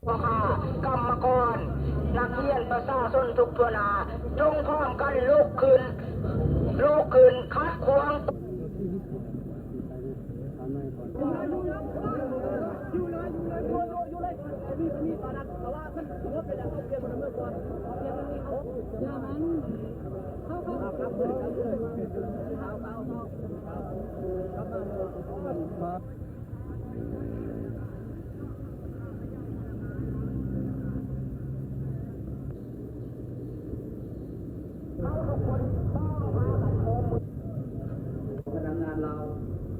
ພໍ່ຄ້າ, ກຳມະກອນ, ນັກຮຽນ, ປະຊາຊົນທຸກທົ່ວໜ້າ, ຈົ່ງພ້ອມກັນລຸກຂຶ້ນ, ລຸກຂຶ້ນຂັດຂວາງ. ພະນັກງານລາວ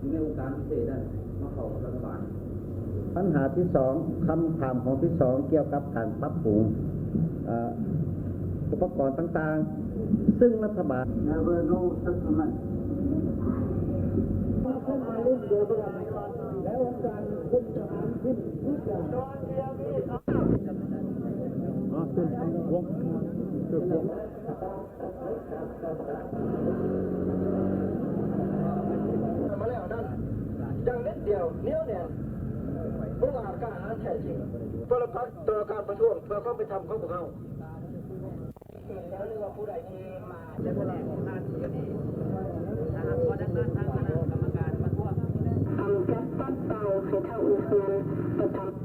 ຢູ່ໃນອົງການພິເສດນັ້ນມາເຂົ້າກັບລັດຖະບານ. ບັນຫາທີສອງ, ຄຳຖາມຂອງທີສອງ ກ່ຽວກັບການປັບປຸງ ເອີ ອຸປະກອນຕ່າງໆ ຊຶ່ງລັດຖະບານ There were no settlements. ມາແລ້ວນັ້ນ ຢ່າງເດັດດ່ຽວ ໜຽວແໜ້ນ ບໍ່ວ່າກ້າຫານແທ້ຈິງ ປະລະປັດຕໍ່ການປະທ້ວງເພື່ອຄວາມເປັນທຳຂອງພວກເຮົາ. ອຳຈັດປັດເປົ່າໃຫ້ເທົ່າເອເຊຍ ປະທຳ